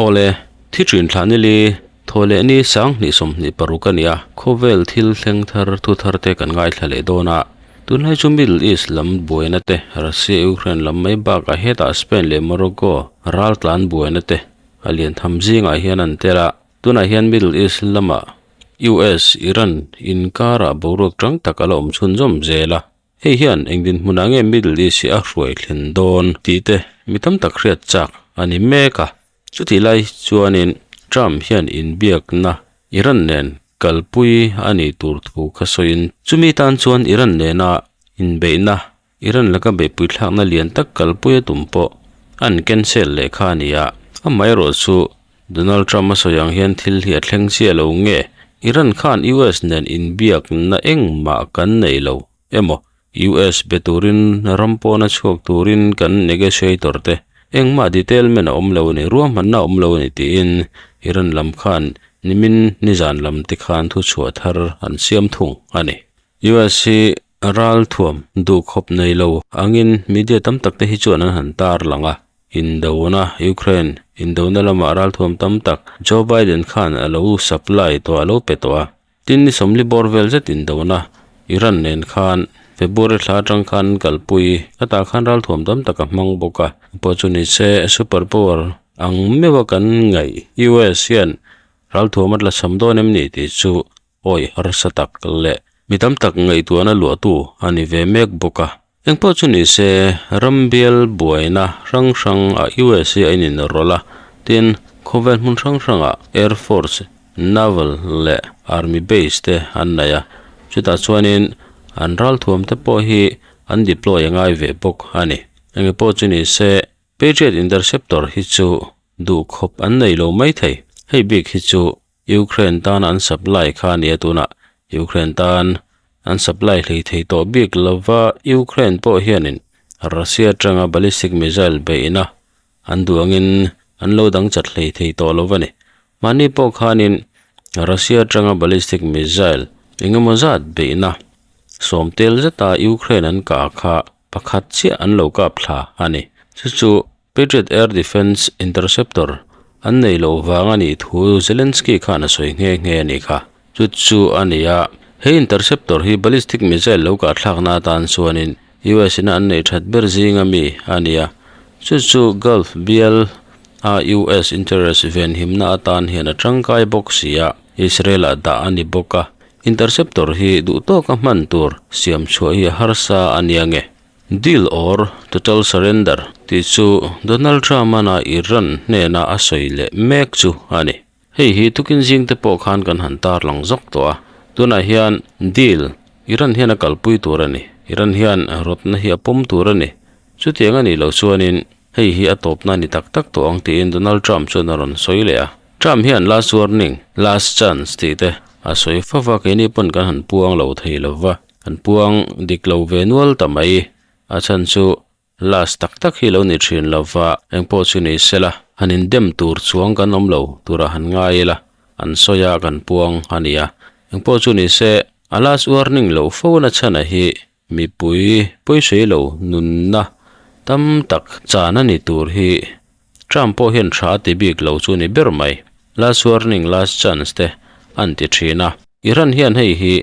Awle, thi thin thlah nili thaw leh ni 2026 a ni a, khawvel thil thleng thar thu thar te kan ngaithla leh dawn a. Tunlai chu Middle East lam buaina te, Russia Ukraine lam mai bakah hetah Spain leh Morocco ral tlan buaina te a lian tham zingah hian an tel a. Tunah hian Middle East lamah US Iran inkarah boruak tang tak a la awm chhunzawm zel a. Hei hian eng dinhmunah nge Middle East hi a hruai thlen dawn tih te mi tam tak hriat chak a ni mek a. Chutih lai chuanin Trump hian inbiakna Iran nen kalpui a nih tur thu kha sawiin chumi tan chuan Iran nena inbeihna Iran laka beihpui thlakna lian tak kalpui a tum pawh an cancel leh kha a ni a. Amaherawh chu Donald Trump a sawi ang hian thil hi a thleng chiah lo nge? Iran khan US nen inbiakna engmah kan nei lo emaw US be turin ram pawna chhuak turin kan negotiator te engmah detailment a awm lo a ni, ruahmanna a awm lo a ni tiin Iran lam khan nimin nizan lam te khan thuchhuah thar an siam thung a ni. US hi ral thuam duh khawp nei lo angin media tam tak te hi chuan an han tar lang a. Indona, Ukraine indona lamah ralthuam tam tak Joe Biden khan a lo supply tawh a lo pe tawh a. Tin ni sawmli bawr vel zet indona Iran nen khan February thla atang khan an kalpui a tah khan ralthuam tam tak a hmang bawk a. Pawh chu ni se super power ang meuha kan ngaih US hian ralthuam a tla cham dawn em ni tih chu awi harsa tak leh mi tam tak ngaihtuahna luahtu a ni ve mek bawk a. Engpawh chu ni se, ram bial buaina hrang hrang a US hi a ininrawlh a, tin, khawvel hmun hrang hrangah Air Force, Naval leh Army base te an nei a, chutah chuanin an ralthuam te pawh hi an deploy a ngai ve bawk a ni. Engpawh chu ni se, Patriot Interceptor hi chu duhkhawp an nei lo maithei. Hei bik hi chu Ukraine tan an supply kha a nia tunah Ukraine tan an supply hlei thei tawh bik lova Ukraine pawh hianin Russia atanga ballistic missile beihna an duh angin an lo dang chat hlei thei tawh lo a ni. Mahni pawh khanin Russia atanga ballistic missile engemaw zat beihna sawm tel zeta Ukraine an kah kha pakhat chiah an lo kap thla a ni. Chu chu Patriot Air Defence Interceptor an nei loh vang a nih thu Zelensky khan a sawi nghe nghe a nih kha. Chu chu a ni a, he interceptor hi ballistic missile lo kahthlakna atan chuanin US ina an neih that ber zinga mi a ni a. Chu chu Gulf bial a US interest venhimna atan hian a tangkai bawk si a, Israel-ah dah a ni bawk a. Interceptor hi duh tawka hman tur siam chhuah hi a harsa a nia nge. Deal or total surrender tih chu Donald Trump-ana Iran hnena a sawi leh mek chu a ni. Hei hi tukin zing te pawh khan kan han tarlang zawk tawh a. Tunah hian deal Iran hian a kalpui tur a ni. Iran hian rawtna hi a pawm tur a ni. Chutiang a nih loh chuanin hei hi a tawpna a ni tak tak tawh ang tiin Donald Trump chuan a rawn sawi leh a. Trump hian last warning, last chance tih te a sawi fova keini pawn kan han puang lo thei lova. An puang dik lo ve nual ta mai. A chhan chu last tak tak hi lo ni thin lova engpawh chu ni sela han indem tur chuang kan awm lo tura han ngai ila an sawi a kan puang a ni a. Engpawh chu ni se a last warning loh fo na chhana hi mipui pawisawi lo nunna tam tak chan a ni tur hi Trump pawh hian tha a ti bik lo chu ni ber mai. Last warning last chance te an ti thin a. Iran hian hei hi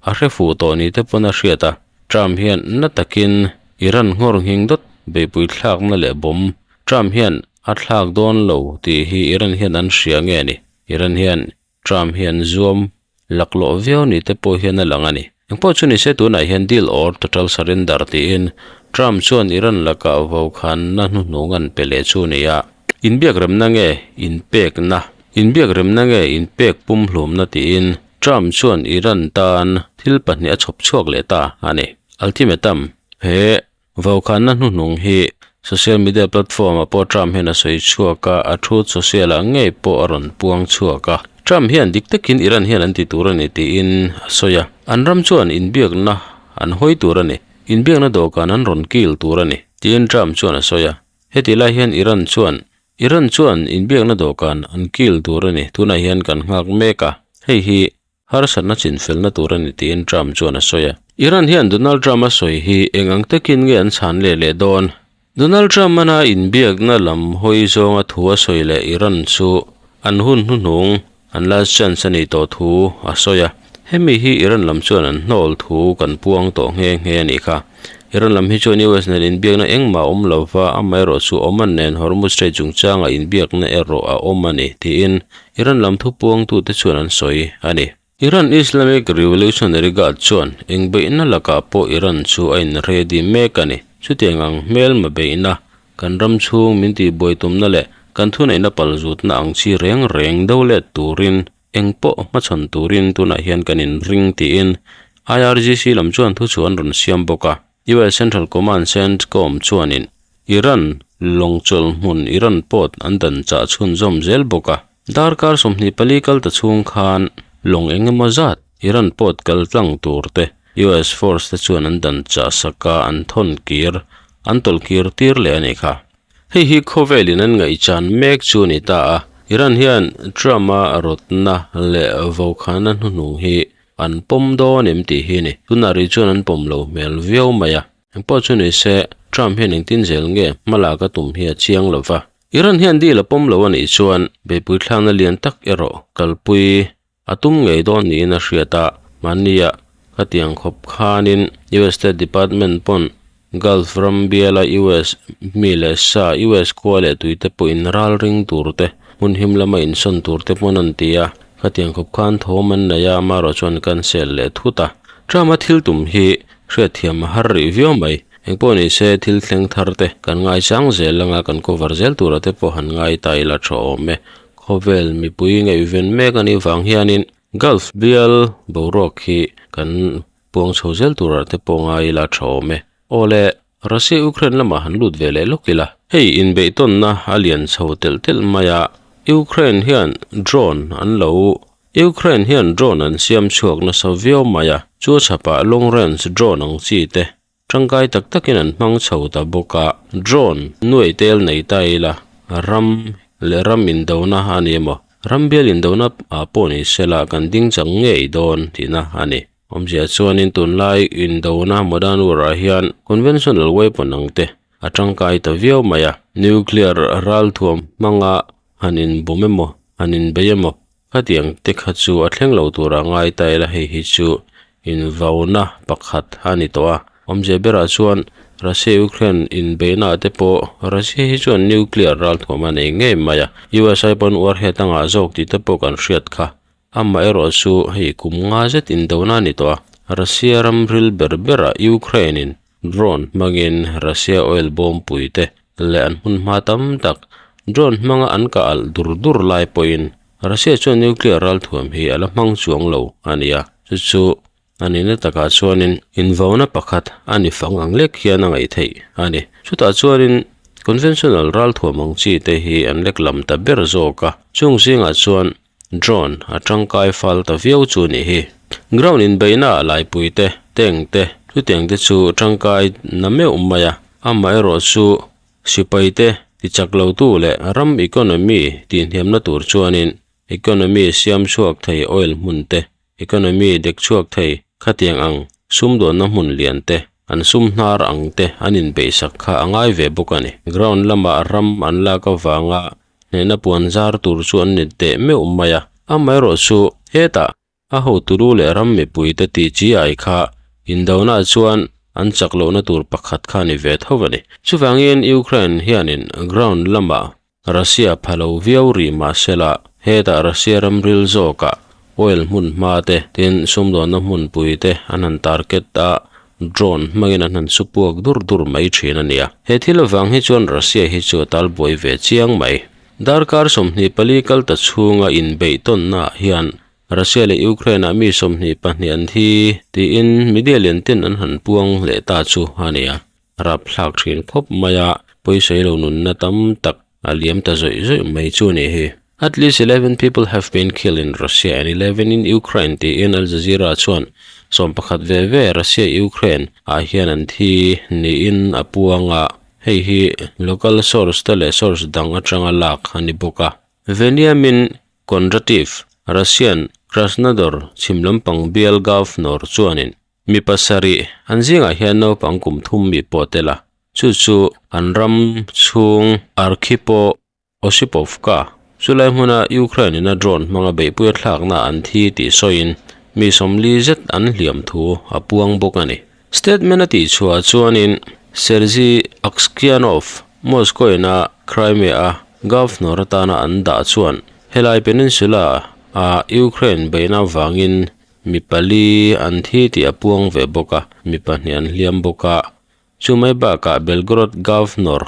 a hre fuh tawh ni te pawn a hriat a. Trump hian na takin Iran nghawr nghing dawt beihpui thlakna leh bawm Trump hian a thlak dawn lo tih hi Iran hian an hria nge ni? Iran hian Trump hian zuam laklawh viau ni te pawh hian a lang a ni. Engpawh chu ni se tunah hian deal or total surrender tiin Trump chuan Iran lakah vokhanna hnuhnung an pe leh chu ni a. Inbiak remna nge inpekna? Inbiak remna nge inpek pumhlumna tiin Trump chuan Iran tan thil pahnih a chhawp chhuak leh ta a ni. Ultimatum, he Vokhanna hnuhnung hi social media platform ah pawh Trump hian a sawi chhuak a, a Truth Social ah ngei pawh a rawn puang chhuak a. Trump hian dik takin Iran hian an ti tur a ni tiin a sawi a. An ram chuan inbiakna an hawi tur a ni, inbiakna dawhkan an rawn kil tur a ni, tiin Trump chuan a sawi a. Heti lai hian Iran chuan Iran chuan inbiakna dawhkan an kil tur a ni, tunah hian kan nghak mek a, hei hi Harsatna chinfelna tur a ni tiin Trump chuan a sawi a. Iran hian Donald Trump a sawi hi eng ang takin nge an chhan leh leh dawn? Donald Trump-ana inbiakna lam hawi zawnga thu a sawi leh Iran chu an hun hnuhnung, an last chance a nih tawh thu a sawi a. Hemi hi Iran lam chuan an hnawl thu kan puang tawh nghe nghe a nih kha. Iran lam hi chuan US nen inbiakna engmah a awm lo va, amaherawhchu Oman nen Hormuz Strait chungchanga inbiakna erawh a awm a ni, tiin Iran lam thupuangtute chuan an sawi a ni. Iran Islamic Revolutionary Guard chuan eng beihna lakah pawh Iran chu a inredi mek a ni. Chutiang ang hmelma beihna, kan ram chhung min tihbuai tumna leh kan thuneihna palzutna ang chi reng reng do let turin eng pawh hmachhawn turin tunah hian kan inring tiin IRGC lam chuan thuchhuah an rawn siam bawk a. US Central Command, CENTCOM, chuanin Iran lawngchawlh hmun Iran port an dan chah chhunzawm zel bawk a. Darkar 24 kal ta chhung khan lawng eng emaw zat Iran port kal tlang tur te US force te chuan an dan chah sak a, an thawn kir, an tawlh kir tir leh a nih kha. Hei hi khawvelin an ngaihchan mek chu a ni ta a, Iran hian Trump-a rawtna leh vokhana hnuhnung hi an pawm dawn em tih hi a ni. Tunah rih chuan an pawm lo hmel viau mai a. Engpawh chu ni se, Trump hian engtin zel nge hmalak a tum hi a chiang lo va. Iran hian deal a pawm lo a nih chuan beihpui thlakna lian tak erawh kalpui a tum ngei dawn niin a hriat a. Mahnia khatiang khawp khanin US State Department pawn Gulf ram biala US mi leh sa, US khua leh tuite pawhin ral ring tur te, hmun him lama insawn tur te pawn an ti a. Khatiang khawp khan thawm an nei a, amaherawh chuan cancel leh thut a. Trump-a thil tum hi hriatthiam a har rih viau mai. Engpawh ni se, thil thleng thar te kan ngaichang zel anga kan cover zel tura te pawh han ngai ta ila tha awm e. Khawvel mipui ngaihven mek a nih vang hianin Gulf bial boruak hi kan Puang chho zel turah te pawh ngai ila tha awm e. Aw le, Russia Ukraine lamah han lut ve leh lawk ila. Hei inbeihtawnna a lian chho telh telh mai a, Ukraine hian drone an lo Ukraine hian drone an siam chhuak nasa viau mai a, chu a chhapah long range drone ang chi te tangkai tak takin an hmang chho ta bawk a, drone nuai tel nei ta ila ram leh ram indona a ni emaw, ram bial indona ah pawh ni sela kan ding chang ngei dawn tihna a ni. Awmzia chuanin tunlai indona modern war ah hian conventional weapon ang te a tangkai ta viau mai a, nuclear ralthuam hmanga han inbawm emaw han inbei emaw khatiang te kha chu a thleng lo tura ngai ta ila hei hi chu invauna pakhat a ni tawh a. Awmzia berah chuan Russia-Ukraine inbeihna ah te pawh Russia hi chuan nuclear ralthuam a nei ngei mai a, USA pawn warhead a ngah zawk tih te pawh kan hriat kha. Amaherawh chu hei kum nga zet indona a ni tawh a, Russia ram ril ber berah Ukraine-in drone hmangin Russia oil bawmpui te leh an hmun hma tam tak drone hmanga an kah alh dur dur lai pawhin Russia chuan nuclear ralthuam hi a la hmang chuang lo a ni a, chu chu a nihna takah chuanin invauna pakhat a ni fang ang lek hian a ngaih theih a ni. Chutah chuanin conventional ralthuam ang chi te hi an lek lam ta ber zawk a, chung zingah chuan drone a tangkai fal ta viau chu a nih hi. Ground inbeihna ah laipui te, tank te, chutiang te chu tangkai na meuh mai a, amaherawh chu sipai te tichak lo tu leh ram economy tihhniamna tur chuanin economy siam chhuak thei oil hmun te, Economy dek chhuak thei khatiang ang sumdawnna hmun lian te, an sum hnar ang te an inbeihsak kha a ngai ve bawk a ni. Ground lamah ram an lak avanga hnehna puan zar tur chu an ni teh meuh mai a, amaherawh chu hetah a hotulu leh ram mipui te tih chi ai kha indonah chuan an chak lohna tur pakhat kha a ni ve tho a ni. Chuvangin Ukraine hianin ground lamah Russia pha lo viau rih mah sela, hetah Russia ramril zawkah oil hmun hma te, tin sumdawnna hmunpui te an han target a, drone hmangin an han su puak dur dur mai thin a nia. He thil avang hi chuan Russia hi chu a tal buai ve chiang mai. Darkar 24 kal ta chhunga inbeih tawnnaah hian Russia leh Ukraine-ah mi 22 an thi tiin media lian ten an han puang leh ta chu a nia. Rapthlak thin khawp mai a, pawisa lo nunna tam tak a liam ta zawih zawih mai chu a nih hi. At least 11 people have been killed in Russia and 11 in Ukraine tiin Al Jazeera chuan 11 ve ve Russia Ukraine ah hian an thi niin a puang a, hei hi local source te leh source dang atanga lak a ni bawk a. Veniamin Kondratiev, Russian Krasnodar chhim lampang bial governor chuanin Mi pasarih, an zingah hian naupang kum thum mi pawh tel a. Chu chu an ram chhung Arkhipo Osipovka, chulai hmuna Ukraine in a drone hmanga beihpui a thlakna an thi tih sawiin mi 40 zet an hliam thu a puang bawk a ni. Statement a tihchhuah chuanin Sergei Aksyonov, Moscow in a Crimea a governor atana an dah chuan helai peninsula a Ukraine beihna vangin mi pali an thi tih a puang ve bawk a, mi pahnih an hliam bawk a. Chu mai bakah Belgorod Governor,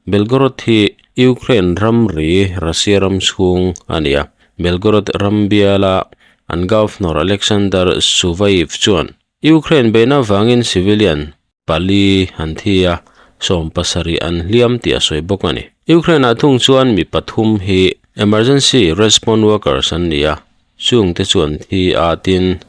Belgorod hi Ukraine ramri Russia ram chhung a ni a, Belgorod ram biala an Governor Alexander Shuvaev chuan Ukraine beihna vangin civilian pali an thi a, 70 an hliam tih a sawi bawk a ni. Ukraine-ah thung chuan mi pathum hi emergency response workers an ni a, chungte chu an thi a tin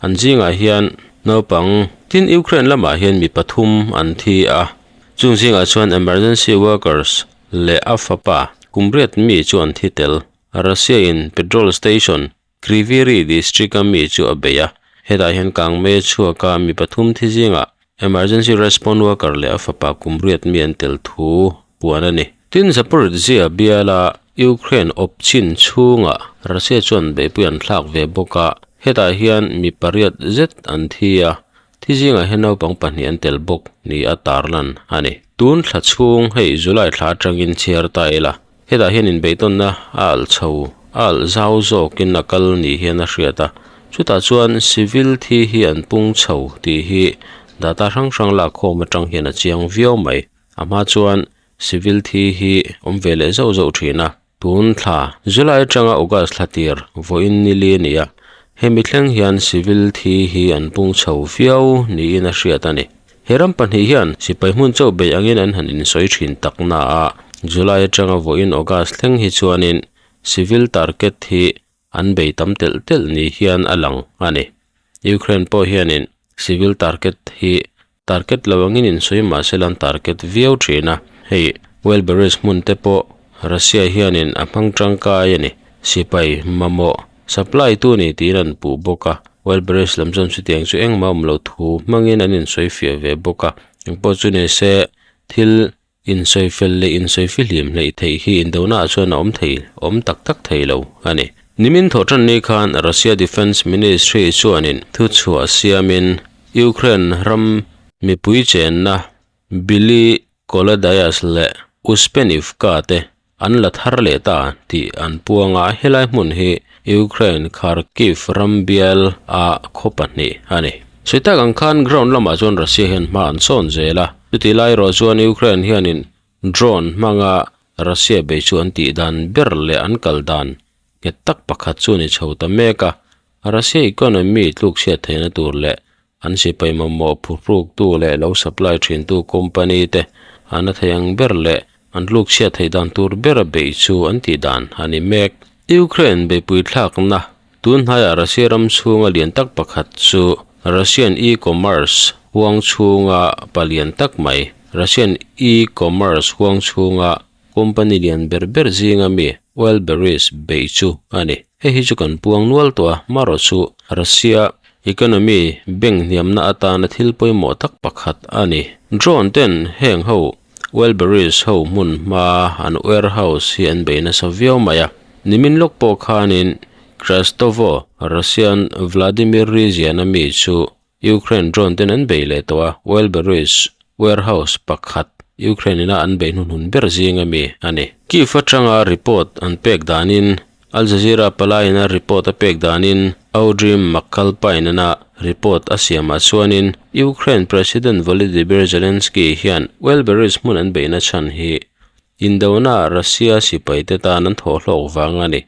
an zingah hian naupang tin Ukraine lamah hian mi pathum an thi a, chung zingah chuan emergency workers leh a fapa kumriat mi chu an thi tel. Russia-in petrol station Kryvyi Rih district a mi chu a bei a, hetah hian kangmei a chhuak a, mi pathum thi zingah emergency response worker leh a fapa kum riat mi an tel thu puan a ni. Tin, Zaporizhzhia biala Ukraine awp chin chhungah Russia chuan beihpui an thlak ve bawk a, hetah hian mi pariat zet an thi a, thi zingah hian naupang pahnih an tel bawk ni a tarlan a ni. Tun thla chhung hei July thla atangin chhiar ta ila. Hetah hian inbeihtawnna a alh chho, a alh zau zawkin a kal ni hian a hriat a, chutah chuan civil thi hi an pung chho tih hi data hrang hrang lakkhawm atang hian a chiang viau mai. A hma chuan civil thi hi awm ve leh zauh zauh thin a, tun thla July atanga August thla tir vawiin ni li a ni a, hemi thleng hian civil thi hi an pung chho viau niin a hriat a ni. He ram pahnih hian sipai hmun chauh beih angin an han insawi thin tak na a, July atanga vawiin August thleng hi chuanin civil target hi an bei tam telh telh ni hian a lang a ni. Ukraine pawh hianin civil target hi target lo angin insawi mah se la an target viau thin a, hei Wildberries hmun te pawh Russia hianin a hmang tangkai a ni. Sipai mamawh supply tu ni tiin an puh bawk a, Wildberries lam chuan chutiang chu engmah awm lo thu hmangin an insawi fiah ve bawk a, engpawh chu ni se thil insawi fel leh insawi fihlim hleih theih hi indona ah chuan a awm thei awm tak tak thei lo a ni. Nimin thawh tan ni khan Russia Defence Ministry chuanin thuchhuah siamin Ukraine ram mipui chenna Billy Kolodayas leh Uspenivka te an la thar leh ta tih an puang a, helai hmun hi Ukraine Kharkiv ram bial a khaw pahnih a ni. Sawi tak ang khan ground lamah chuan Russia hian hma an sawn zel a, chutih lai erawh chuan Ukraine hianin drone hmanga Russia bei chu an tih dan ber leh an kal dan nghet tak pakhat chu a ni chho ta mek a, Russia economy tluk chhiat theihna tur leh an sipai mamawh phuhruktu leh lo supply thintu company te an a thei ang ber leh an tluk chhiat theih dan tur bera beih chu an tih dan a ni mek. Ukraine beihpui thlakna tun hnaiah Russia ram chhunga lian tak pakhat chu Russian e-commerce huang chhunga palian tak mai Russian e-commerce huang chhunga Company lian ber ber zinga mi Wildberries beih chu a ni. Hei hi chu kan puang nual tawh a, marawh chu Russia economy bank hniamna atana thil pawimawh tak pakhat a ni. Drone ten heng ho Wildberries ho hmun hma an warehouse hi an bei nasa viau mai a. Nimin lawk pawh khanin Krastovo, Russian Vladimir region a mi chu Ukraine drone ten an bei leh tawh a, Wildberries warehouse pakhat Ukraine ina an bei hnuhnun ber zing ami a ni. Kyiv atanga report an pek danin, Al Jazeera palaiin a report a pek danin, Audrey McAlpine-a report a siamah chuanin Ukraine President Volodymyr Zelensky hian Wildberries hmun an beihna chhan hi indona Russia sipaite tan an thawhhlawk vang a ni.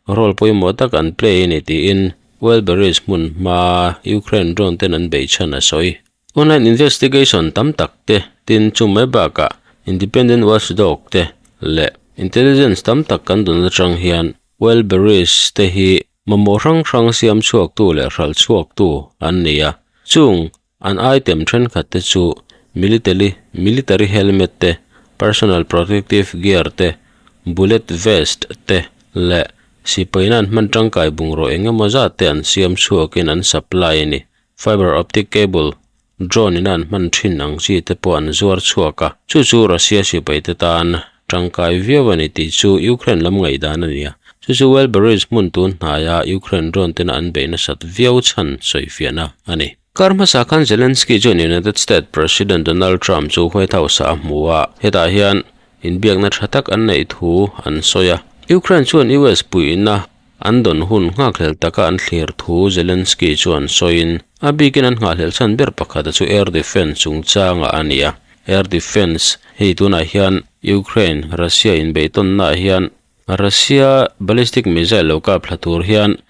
Role pawimawh tak an play a ni tiin Wildberries hmun hma Ukraine drone ten an beih chhan a sawi. Online investigation tam tak te tin chu mai bakah independent watchdog te leh intelligence tam tak kan dun atang hian Wildberries te hi mamawh hrang hrang siam chhuaktu leh hralh chhuaktu an ni a, chung an item thenkhat te chu military military helmet te, personal protective gear te, bullet vest te leh sipaina an hman tangkai bungraw eng emaw zat te an siam chhuakin an supply a ni. Fiber optic cable. Drone in a an hman thin ang chi te pawh an zuar chhuak a, chu chu Russia sipai te tan tangkai viau a ni tih chu Ukraine lam ngaihdan a ni a. Chu chu Wildberries hmun tun hnaia Ukraine drone tena an beih nasat viau chhan sawifiahna a ni. Kar hmasa khan Zelensky chuan United States President Donald Trump chu White House ah a hmu a, hetah hian inbiakna tha tak an neih thu an sawi a. Ukraine chuan US puihna An dawn hun nghakhlel taka an thlir thu Zelensky chuan sawiin, a bikin an nghahhlelh chhan ber pakhata chu air defence chungchangah a ni a. Air defence hei tunah hian Ukraine, Russia inbeihtawnnaah hian Russia ballistic missile lo kap thla tur hian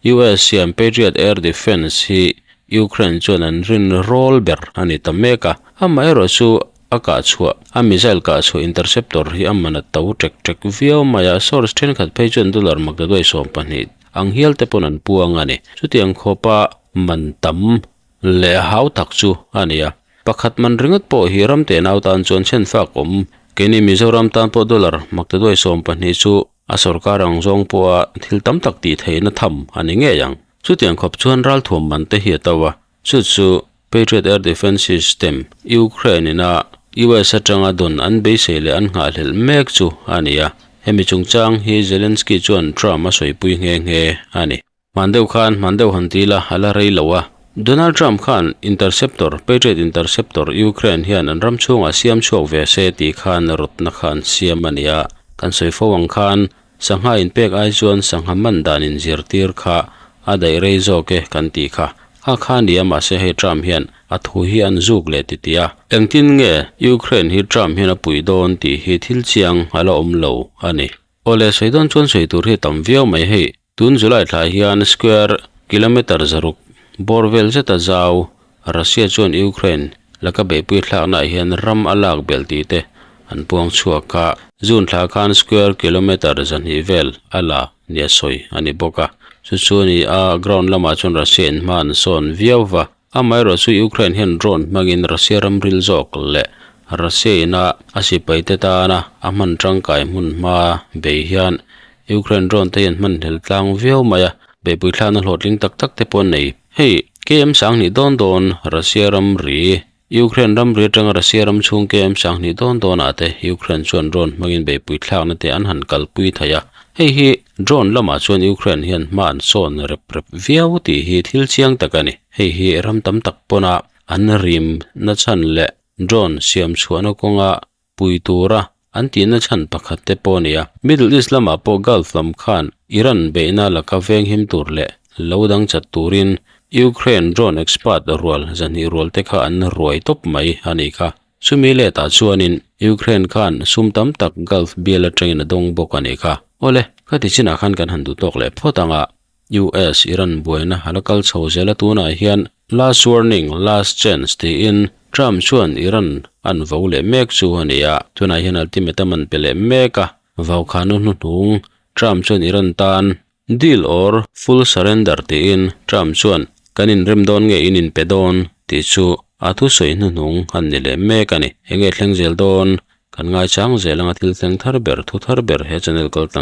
US siam Patriot air defence hi Ukraine chuan an rin rawl ber a ni ta mek a. Amaherawh chu A kah chhuah, a missile kah chhuah interceptor hi a man a to ṭek ṭek viau mai a, source ṭhenkhat phei chuan dollar maktaduai 12 ang hial te pawn an puang a ni. Chutiang khawpa man tam leh hau tak chu a ni a. Pakhat man ringawt pawh hi ram tenau tan chuan chhenfak awm. Keini Mizoram tan pawh dollar maktaduai 12 chu a sorkar ang zawng pawha thil tam tak tih theihna tham a ni ngei ang. Chutiang khawp chuan ralthuam man te hi a to a, Chu chu Patriot Air Defense System, Ukraine ina US atanga dawn an beisei leh an nghahhlelh mek chu a ni a. Hemi chungchang hi Zelensky chuan Trump a sawipui nghe nghe a ni. Hman deuh khan hman deuh han ti la, a la rei lo a. Donald Trump khan Interceptor, Patriot Interceptor, Ukraine hian an ram chhungah siam chhuak ve se tih khan rawtna kha an siam a ni a. Kan sawi fo ang khan Sangha inpek ai chuan sangha man dan inzirtir kha a daih rei zawk e kan tih kha. A kha nia mahse hei Trump hian a thu hi an zuk leh ti ti a. Engtin nge Ukraine hi Trump hian a puih dawn tih hi thil chiang a la awm lo a ni. Awle sawi dawn chuan sawi tur hi a tam viau mai hei. Tun July thla hian square kilometre 600 bawr vel zeta zau Russia chuan Ukraine laka beihpui thlaknaah hian ram a lak belh tih te an puang chhuak a. June thla khan square kilometre 200 vel a la nia sawi a ni bawk a. Chu chu a ni a, ground lamah chuan Russia in hma an sawn viau va. Amaherawh chu Ukraine hian drone hmangin Russia ram ril zawk leh Russia ina a sipaite tana a hman tangkai hmun hma bei hian Ukraine drone te hian hman hlel tlang viau mai a, beihpui thlakna hlawhtling tak tak te pawh an nei. Hei, KM 2000 dawn dawn Russia ram ri, Ukraine ram ri atanga Russia ram chhung KM 2000 dawn dawnah te Ukraine chuan drone hmangin beihpui thlakna te an han kalpui thei a. Hei hi drone lamah chuan Ukraine hian hma an sawn rep rep viau tih hi thil chiang tak a ni. Hei hi ram tam tak pawna an rim na chhan leh drone siam chhuahna kawnga pui tura an tihna chhan pakhat te pawh a ni a. Middle East lamah pawh Gulf lam khan Iran beihna laka venghim tur leh lo dang chat turin Ukraine drone expert rual 200 rual te kha an ruai tawp mai a nih kha. Chumi letah chuanin Ukraine khan sum tam tak Gulf bial atangin a dawng bawk a nih kha. Awle, khati chinah khan kan han duh tawk leh phawt ang a. US Iran buaina a la kal chho zel a tunah hian last warning, last chance tiin Trump chuan Iran an vo leh mek chu a ni a, tunah hian ultimatum an pe leh mek a, vaukhanu hnuhnung Trump chuan Iran tan deal or full surrender tiin Trump chuan kan inrem dawn nge in inpe dawn tih chu a thusawi hnuhnung an ni leh mek a ni. Enge thleng zel dawn? Kan ngaichang zel anga thil thleng thar ber, thu thar ber he channel kal tlang.